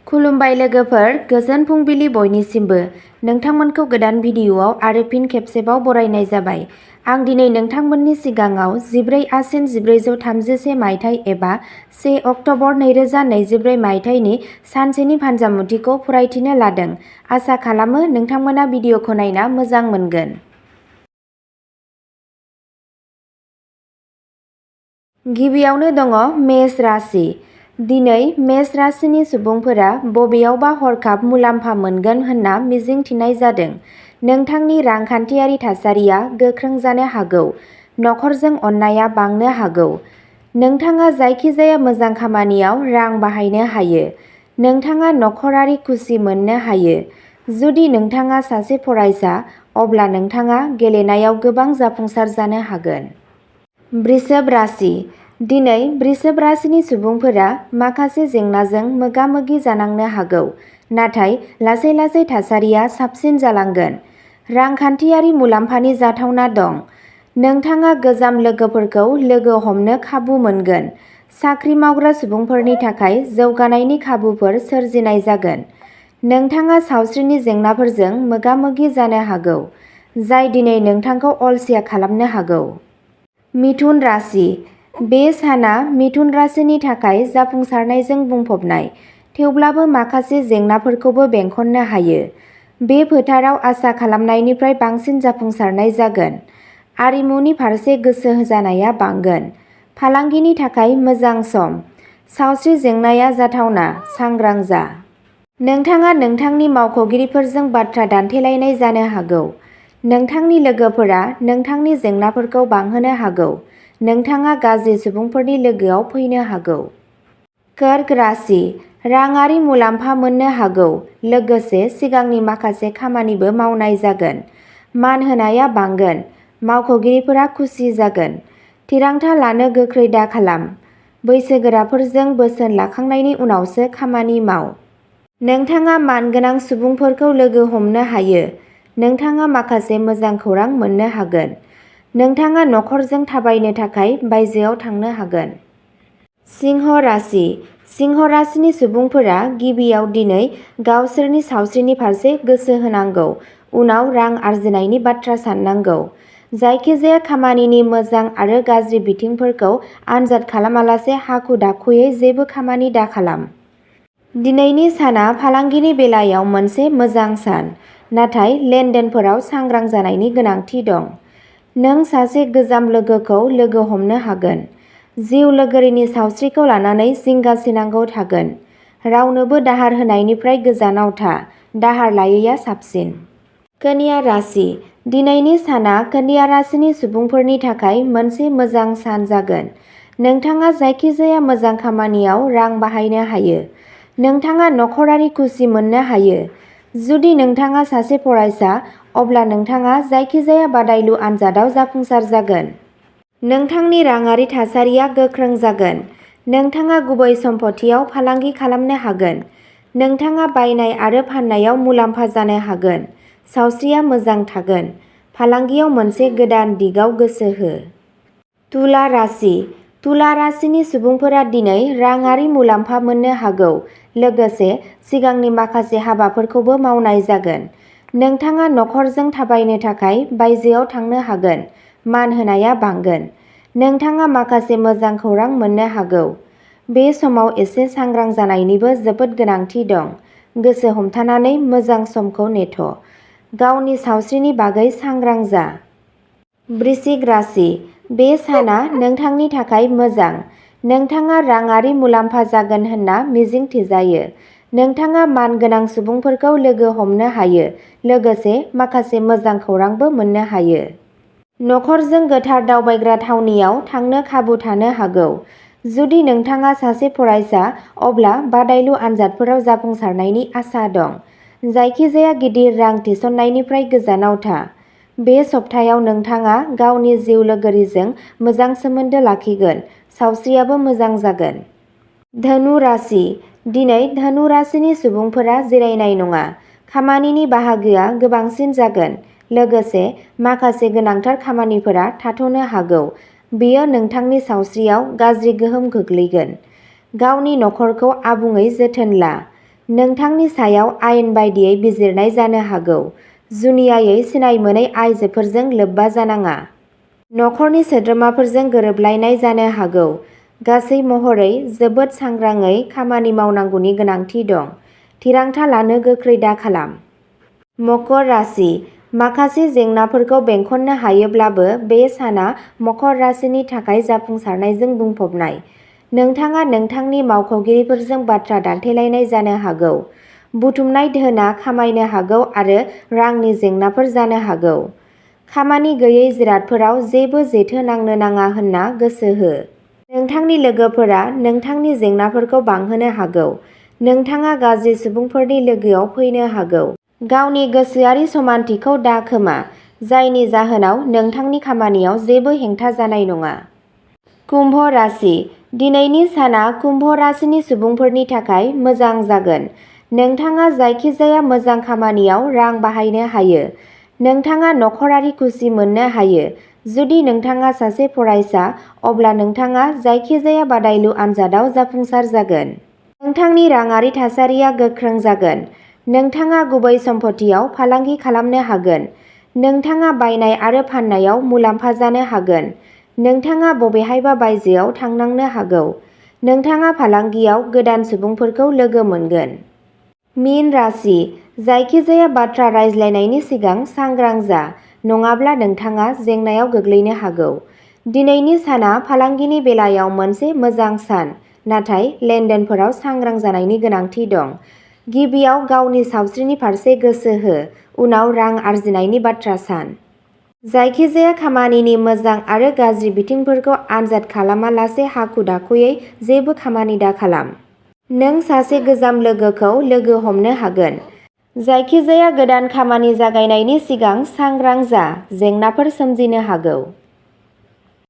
खुलुमबाय लोगोफोर, गोजोन फुंबिलि बयनिसिमबो। नोंथांमोनखौ गोदान भिडिअ'आव आरो फिन खेबसेबाव बरायनाय जाबाय। आं दिनै नोंथांमोननि सिगाङाव 14 आसिन 1431 मायथाइ एबा 1 अक्ट'बर 2024 मायथाइनि सानसेनि फान्जामुथिखौ फरायथिनो लादों। आसा खालामो नोंथांमोना भिडिअ'खौ नायना मोजां मोनगोन। गिबियावनो दङ मेष राशि। दिनै मेष राशिनि सुबुंफोरा बबेयावबा हरखाब मुलाम्फा मोनगोन होनना मिजिंथिनाय जादों। नोंथांनि रांखान्थियारि थासारिया गोख्रों जानो हागौ। नखरजों अननाया बांनो हागौ। नोंथाङा जायखिजाया मोजां खामानियाव रां बाहायनो हायो। नोंथाङा नखरारि खुसि मोननो हायो। जुदि नोंथाङा सासे फरायसा, अब्ला नोंथाङा गेलेनायाव गोबां जाफुंसार जानो हागोन। वृषभ राशि। दिनै वृषभ राशिनि सुबुंफोरा माखासे जेंनाजों मोगा-मोगि जानांनो हागौ, नाथाय लासै-लासै थासारिया साबसिन जालांगोन। रांखान्थियारि मुलाम्फानि जाथावना दं। नोंथाङा गोजाम लोगोफोरखौ लोगो हमनो खाबु मोनगोन। साख्रि मावग्रा सुबुंफोरनि थाखाय जौगानायनि खाबुफोर सोरजिनाय जागोन। नोंथाङा सावस्रिनि जेंनाफोरजों मोगा-मोगि जानो हागौ, जाय दिनै नोंथांखौ अलसिया खालामनो हागौ। मिथुन राशि। बे साना मिथुन राशिनि थाखाय जाफुंसारनायजों बुंफबनाय, थेवब्लाबो माखासे जेंनाफोरखौबो बेंखननो हायो। बे फोथाराव आसा खालामनायनिफ्राय बांसिन जाफुंसारनाय जागोन। आरिमुनि फारसे गोसो होजानाया बांगोन। फालांगिनि थाखाय मोजां सम। सावस्रि जेंनाया जाथावना, सांग्रां जा। नोंथाङा नोंथांनि मावख'गिरिफोरजों बाथ्रा दान्थेलायनाय जानो हागौ। नोंथांनि लोगोफोरा नोंथांनि जेंनाफोरखौ बांहोनो हागौ। नोंथाङा गाज्रि सुबुंफोरनि लोगोआव फैनो हागौ। कर्क राशि। राङारि मुलाम्फा मोननो हागौ, लोगोसे सिगांनि माखासे खामानिबो मावनाय जागोन। मान होनाया बांगोन। मावख'गिरिफोरा खुसि जागोन। थिरांथा लानो गोख्रै दाखालाम। बैसोगोराफोरजों बोसोन लाखांनायनि उनावसो खामानि माव। नोंथाङा मानगोनां सुबुंफोरखौ लोगो हमनो हायो। नोंथाङा माखासे मोजां खौरां मोननो हागोन। नोंथाङा नखरजों थाबायनो थाखाय बायजोआव थांनो हागोन। सिंह राशि। सिंह राशिनि सुबुंफोरा गिबियाव दिनै गावसोरनि सावस्रिनि फारसे गोसो होनांगौ, उनाव रां आर्जिनायनि बाथ्रा साननांगौ। जायखिजाया खामानिनि मोजां आरो गाज्रि बिथिंफोरखौ आनजाद खालामालासे हाखु-दाखुयै जेबो खामानि दाखालाम। दिनैनि साना फालांगिनि बेलायाव मोनसे मोजां सान, नाथाय लेनदेनफोराव सांग्रां जानायनि गोनांथि दं। नों सासे गोजाम लोगोखौ लोगो हमनो हागोन। जिउ लोगोरिनि सावस्रिखौ लानानै जिंगासिनांगौ थागोन। रावनोबो दाहार होनायनिफ्राय गोजानाव था, दाहार लायैआ साबसिन। कन्या राशि। दिनैनि साना कन्या राशिनि सुबुंफोरनि थाखाय मोनसे मोजां सान जागोन। नोंथाङा जायखिजाया मोजां खामानियाव रां बाहायनो हायो। नोंथाङा नखरारि खुसि मोननो हायो। जुदि नोंथाङा सासे फरायसा, अब्ला नोंथाङा जायखिजाया बादायलु आनजादाव जाफुंसार जागोन। नोंथांनि राङारि थासारिया गोख्रों जागोन। नोंथाङा गुबै सम्फथियाव फालांगि खालामनो हागोन। नोंथाङा बायनाय आरो फाननायाव मुलाम्फा जानो हागोन। सावस्रिया मोजां थागोन। फालांगियाव मोनसे गोदान दिगाव गोसो हो। तुला राशि। तुला राशिनि सुबुंफोरा दिनै राङारि मुलाम्फा मोननो हागौ, लोगोसे सिगांनि माखासे हाबाफोरखौबो मावनाय जागोन। नोंथाङा नखरजों थाबायनो थाखाय बायजोआव थांनो हागोन। मान होनाया बांगोन। नोंथाङा माखासे मोजां खौरां मोननो हागौ। बे समाव एसे सांग्रां जानायनिबो जोबोद गोनांथि दं। गोसो हमथानानै मोजां समखौ नेथ'। गावनि सावस्रिनि बागै सांग्रां जा। वृश्चिक राशि। बे साना नोंथांनि थाखाय मोजां। नोंथाङा राङारि मुलाम्फा जागोन होनना मिजिंथिजायो। नोंथाङा मानगोनां सुबुंफोरखौ लोगो हमनो हायो, लोगोसे माखासे मोजां खौरांबो मोननो हायो। नखरजों गोथार दावबायग्रा थावनियाव थांनो खाबु थानो हागौ। जुदि नोंथाङा सासे फरायसा, अब्ला बादायलु आनजादफोराव जाफुंसारनायनि आसा दं। जायखिजाया गिदिर रां थिसननायनिफ्राय गोजानाव था। बे सप्तायाव नोंथाङा गावनि जिउ लोगोरिजों मोजां सोमोन्दो लाखिगोन। सावस्रियाबो मोजां जागोन। धनु राशि। दिनै धनु राशिनि सुबुंफोरा जिरायनाय नङा। खामानिनि बाहागोआ गोबांसिन जागोन, लोगोसे माखासे गोनांथार खामानिफोरा थाथ'नो हागौ। बेयो नोंथांनि सावस्रियाव गाज्रि गोहोम खोख्लैगोन। गावनि नखरखौ आबुङै जोथोन ला। नोंथांनि सायाव आयेन बायदियै बिजिरनाय जानो हागौ। जुनियायै सिनाय मोनै आइजोफोरजों लोब्बा जानाङा। नखरनि सोद्रोमाफोरजों गोरोबलायनाय जानो हागौ। गासै महरै जोबोद सांग्राङै खामानि मावनांगौनि गोनांथि दं। थिरांथा लानो गोख्रै दाखालाम। मकर राशि माखासे जेंनाफोरखौ बेंखननो हायोब्लाबो बे साना मकर राशिनि थाखाय जाफुंसारनायजों बुंफबनाय। नोंथाङा नोंथांनि मावख'गिरिफोरजों बाथ्रा दान्थेलायनाय जानो हागौ। बुथुमनाय धोनआ खामायनो हागौ आरो रांनि जेंनाफोर जानो हागौ। खामानि गैयै जिरादफोराव जेबो जेथो नांनो नाङा होनना गोसो हो। नोंथांनि लोगोफोरा नोंथांनि जेंनाफोरखौ बांहोनो हागौ। नोंथाङा गाज्रि सुबुंफोरनि लोगोआव फैनो हागौ। गावनि गोसोआरि समानथिखौ दाखोमा, जायनि जाहोनाव नोंथांनि खामानियाव जेबो हेंथा जानाय नङा। कुम्भ राशि दिनैनि साना कुम्भ राशिनि सुबुंफोरनि थाखाय मोजां जागोन। नोंथाङा जायखिजाया मोजां खामानियाव रां बाहायनो हायो। नोंथाङा नखरारि खुसि मोननो हायो। जुदि नोंथाङा सासे फरायसा, अब्ला नोंथाङा जायखिजाया बादायलु आनजादाव जाफुंसार जागोन। नोंथांनि राङारि थासारिया गोख्रों जागोन। नोंथाङा गुबै सम्पथियाव फालांगि खालामनो हागोन। नोंथाङा बायनाय आरो फाननायाव मुलाम्फा जानो हागोन। नोंथाङा बबेहायबा बायजोआव थांनांनो हागौ। नोंथाङा फालांगियाव गोदान सुबुंफोरखौ लोगो मोनगोन। मीन राशि जायखिजाया बाथ्रा रायज्लायनायनि सिगां सांग्रां जा, नङाब्ला नोंथाङा जेंनायाव गोग्लैनो हागौ। दिनैनि साना फालांगिनि बेलायाव मोनसे मोजां सान, नाथाय लेनदेनफोराव सांग्रां जानायनि गोनांथि दं। गिबियाव गावनि सावस्रिनि फारसे गोसो हो, उनाव रां आर्जिनायनि बाथ्रा सान। जायखिजाया खामानिनि मोजां आरो गाज्रि बिथिंफोरखौ आनजाद खालामालासे हाखु-दाखुयै जेबो खामानि दाखालाम। नों सासे गोजाम लोगोखौ लोगो हमनो हागोन। जायखिजाया गोदान खामानि जागायनायनि सिगां सांग्रां जा, जेंनाफोर सोमजिनो हागौ।